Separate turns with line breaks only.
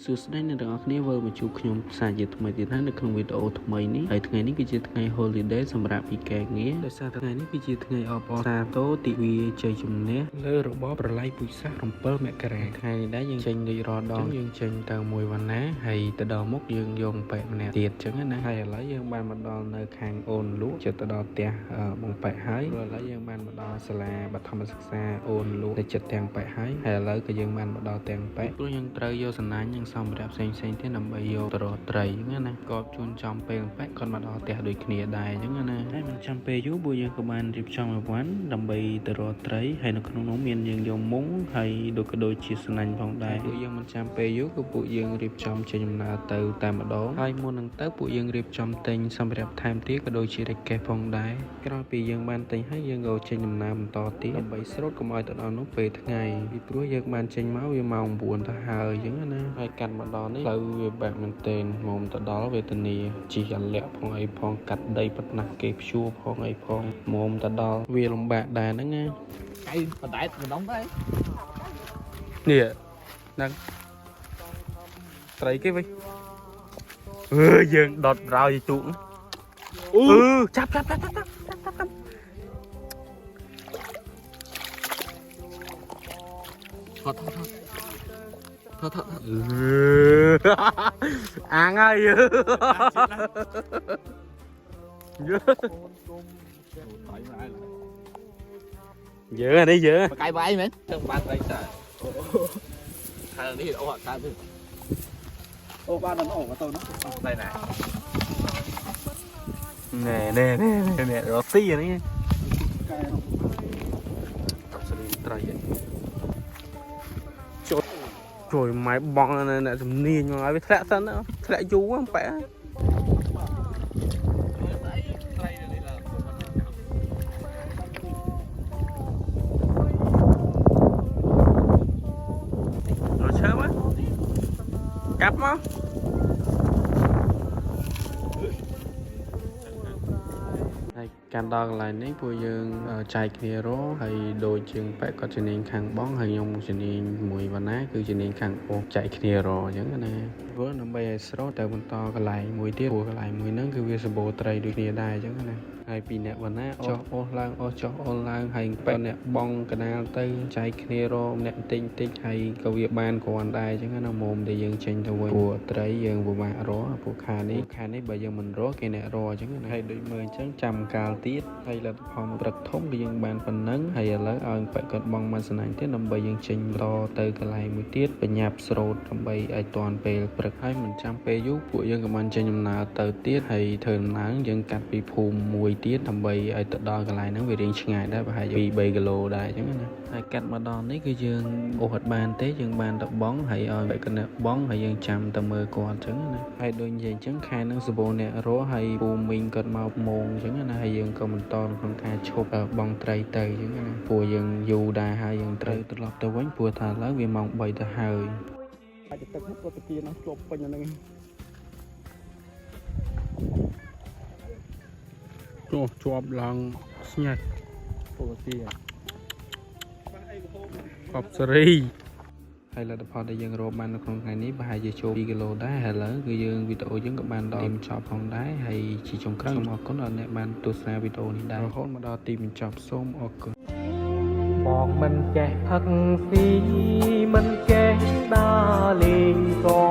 សួស្តីអ្នកទាំងអស់គ្នាវិលមកជួបខ្ញុំផ្សាយជាថ្មីទៀតហើយនៅក្នុងវីដេអូថ្មីនេះហើយថ្ងៃនេះគឺជាថ្ងៃ holiday សម្រាប់ពីការងារដោយសារតែថ្ងៃនេះគឺជាថ្ងៃអបអរសាទរទិវាជ័យជំនះលើរបបប្រល័យពូជសាសន៍7មករាថ្ងៃនេះដែរយើងចេញដូចរាល់ដងយើងចេញទៅមួយវណ្ណាហើយទៅដល់មុខយើងយកប៉ែកម្នាក់ទៀតអញ្ចឹងណាហើយឥឡូវយើងបានមកដល់នៅខាងអូនលក់ជិតទៅដល់ផ្ទះបងប៉ែហើយឥឡូវយើងបានមកដល់សាលាបឋមសិក្សាអូនលក់ទៅចិត្តទាំងប៉ែហើយហើយឥឡូវក៏យើងបានមកដល់ទាំងប៉ែព្រោះយើងត្រូវយកសំណាញ់និងសម្ភារៈផ្សេងផ្សេងទៀតដើម្បីយកទៅរកត្រីអញ្ចឹងណាក៏ជូនចំពេលប៉ែគាត់មកដល់ផ្ទះដូចគ្នាដែរអញ្ចឹងណាហើយមិនចាំពេលយូរពួកយើងក៏បានរៀបចំអីវ៉ាន់ដើម្បីទៅរកត្រីហើយនៅក្នុងនោះមានយើងយកមុងហើយដូចក៏ដូចជាសំណាញ់ផងដែរពួកយើងមិនចាំពេលយូរគឺពួកយើងរៀបចំចេញដំណើរទៅតែម្ដងហើយមុននឹងទៅពួកយើងរៀបចំទិញសម្ភារៈថែមទៀតក៏ដូចជារកេះផងដែរក្រោយពីយើងបានទិញហើយយើងក៏ចេញដំណើរបន្តទៀតដើម្បីស្រូតកុំឲ្យទៅដល់នោះពេលថ្ងៃពីព្រោះយើងបានចេញមកវាម៉ោង9ទៅហើយអញ្ចឹងណាហើយកាត់មកដល់នេះផ្លូវវាបែបមែនទែនមុំទៅដល់វេទនាជីកអាលាក់ផងអីផងកាត់ដីប៉ណាស់គេព្យួរផងអីផងមុំទៅដល់វាលំបាកដែរហ្នឹងណា
កៃបណ្ដែតម្ដងទៅ
នេះហ្នឹងត្រីគេវិញអឺយើងដុតរោយទូកអឺចាប់ចាប់ចាប់ចាប់ចាប់ចាប់
ថតថតថតថត
អាងហើយយើយើនេះយើ
បកាយបាយមែនទៅបានត្រីតាខាងនេះអូអត់កើតទេ
អូបានដល់អូទៅនោះ
តែណា
ណែណែណែណែរកស៊ីនេះ
កែនោះ
តស្រីត្រីចូលជួយម៉ែបងអ្នកជំនាញមកឲ្យវាធ្លាក់សិនធ្លាក់យូរហ្នឹងប៉ែ
ត្រីនេះឡើ
រឈើមកកាប់មកហើយកាន់ដល់កន្លែងនេះពួកយើងចែកគ្នារកហើយដូចជាងប៉ែគាត់ជំនាញខាងបងហើយខ្ញុំជំនាញមួយវណ្ណាគឺជំនាញខាងអូចែកគ្នារកអញ្ចឹងណាព្រោះដើម្បីឲ្យស្រូតទៅបន្តកន្លែងមួយទៀតព្រោះកន្លែងមួយហ្នឹងគឺវាសម្បូរត្រីដូចគ្នាដែរអញ្ចឹងណាហើយពីអ្នកវណ្ណាចុះអូសឡើងអូសចុះអូសឡើងហើយប៉ែអ្នកបងកណាលទៅចែកគ្នារកម្នាក់តិចតិចហើយក៏វាបានគ្រាន់ដែរអញ្ចឹងណាមុំដែលយើងចេញទៅវិញព្រោះត្រីយើងពិបាករកព្រោះខានេះខានេះបើយើងមិនរកគេអ្នករកអញ្ចឹងណាហើយដូចមើលអញ្ចឹងចាំកាលទៀតហើយលទ្ធផលមកព្រឹកធំគឺយើងបានប៉ុណ្ណឹងហើយឥឡូវឲ្យប៉ែគាត់បងមកស្នាញ់ទៀតដើម្បីយើងចេញតទៅកន្លែងមួយទៀតបញ្ញាប់ស្រូតដើម្បីឲ្យតាន់ពេលព្រឹកហើយមិនចាំពេលយូរពួកយើងក៏បានចេញដំណើរទៅទៀតហើយធ្វើដំណើរយើងកាត់ពីភូមិមួយទៀតដើម្បីឲ្យទៅដល់កន្លែងហ្នឹងវារៀងឆ្ងាយដែរប្រហែលជា2 3គីឡូដែរអញ្ចឹងណាហើយកាត់មកដល់នេះគឺយើងអូសអត់បានទេយើងបានតែបងហើយឲ្យបែកកណបងហើយយើងចាំតែមើលគាត់អញ្ចឹងណាហើយដូចនិយាយអញ្ចឹងខែហ្នឹងសម្បូរអ្នករស់ហើយពូមីងគាត់មកម៉ោងអញ្ចឹងណាហើយយើងក៏បន្តក្នុងការឈប់បងត្រីទៅអញ្ចឹងណាព្រោះយើងយូរដែរហើយយើងត្រូវត្រឡប់ទៅវិញព្រោះថាឥឡូវវាម៉ោង3ទៅហើយ
អាចទឹកនោះក៏តាគៀនោះជាប់ពេញអាហ្នឹង
ជាប់ជាប់ឡើងស្ញាច់
ពូតាគៀ
កប់សេរីហើយលទ្ធផលដែលយើងរកបាននៅក្នុងថ្ងៃនេះប្រហែលជាចូល2គីឡូដែរហើយឥឡូវគឺយើងវីដេអូយើងក៏បានដល់ទីបញ្ចប់ផងដែរហើយជាចុងក្រោយសូមអរគុណដល់អ្នកបានទស្សនាវីដេអូនេះដែររហូតមកដល់ទីបញ្ចប់សូមអរគុណ
បងមិនចេះផឹកស៊ីមិនចេះដើរលេងក៏